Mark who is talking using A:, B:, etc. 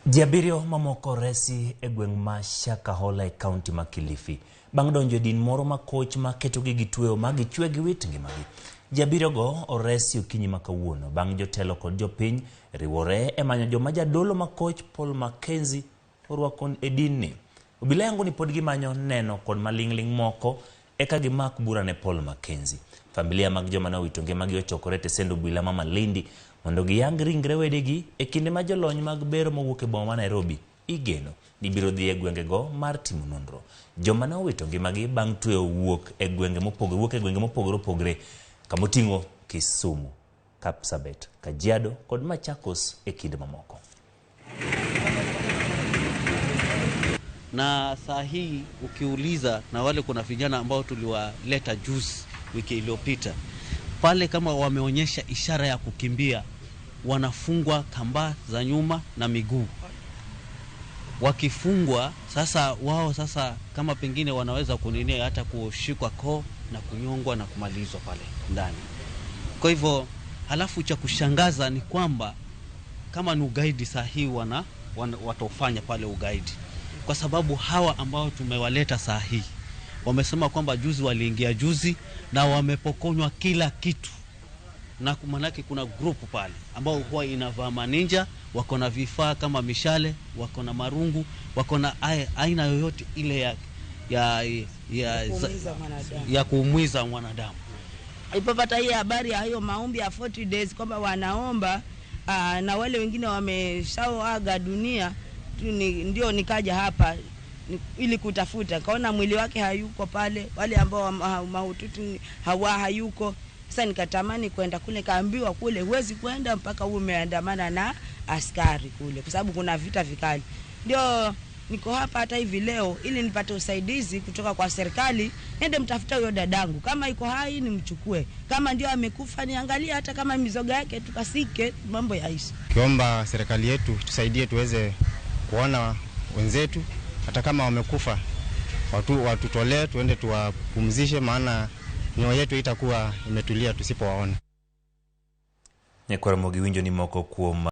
A: Ji abiriyo mamoko oresi e gweng' ma Shakahola e kaunti ma Kilifi bang' donjo e din moro ma koch ma ketogi gi tweyo ma gichwe giwit ngimagi. Ji abiriyogo oresi okinyi ma kawuono bang' jotelo kod jopiny riwore e manyo joma jadolo ma koch Paul Mackenzie orwako e dinni. Obila yango ni pod gimanyo neno kod maling'ling' moko eka gimak bura ne Paul Mackenzie. Familia mag joma ne owito ngimagi ochokore e tesend obila ma Malindi mondo giyang ringre wedegi e kinde ma jolony mag bero mowuok e boma ma Nairobi igeno ni biro dhi e gwengego mar timo nonro. Joma ne owito ngimagi bang' tweyo wuok e gwenge mopogore wuok e gwenge mopogore opogore kamoting'o Kisumu, Kapsabet, Kajiado kod Machakos e kind mamoko.
B: Na saa hii ukiuliza, na wale kuna vijana ambao tuliwaleta juzi wiki iliyopita pale, kama wameonyesha ishara ya kukimbia, wanafungwa kamba za nyuma na miguu. Wakifungwa sasa, wao sasa kama pengine wanaweza kuninia hata kushikwa koo na kunyongwa na kumalizwa pale ndani. Kwa hivyo, halafu cha kushangaza ni kwamba kama ni ugaidi saa hii wana wataufanya pale ugaidi, kwa sababu hawa ambao tumewaleta saa hii wamesema kwamba juzi waliingia juzi na wamepokonywa kila kitu, na manake kuna grupu pale ambao huwa inavaa maninja, wako na vifaa kama mishale, wako na marungu, wako na aina yoyote ile ya kuumiza mwanadamu.
C: Ilipopata hii habari ya hiyo maombi ya 40 days kwamba wanaomba na wale wengine wameshaaga dunia ndio nikaja hapa ili kutafuta, kaona mwili wake hayuko pale, wale ambao mahututi hawa hayuko. Sasa nikatamani kwenda kule, kaambiwa kule huwezi kwenda mpaka uwe umeandamana na askari kule, kwa sababu kuna vita vikali. Ndio niko hapa hata hivi leo ili nipate usaidizi kutoka kwa serikali, niende mtafuta huyo dadangu, kama iko hai nimchukue, kama ndio amekufa niangalie, hata kama mizoga yake tukasike, mambo yaishe.
D: Kiomba serikali yetu tusaidie tuweze kuona wenzetu hata kama wamekufa, watutolee tuende tuwapumzishe, maana mioyo yetu itakuwa imetulia tusipowaona.
A: Nyakwar Ramogi winjo ni moko kuom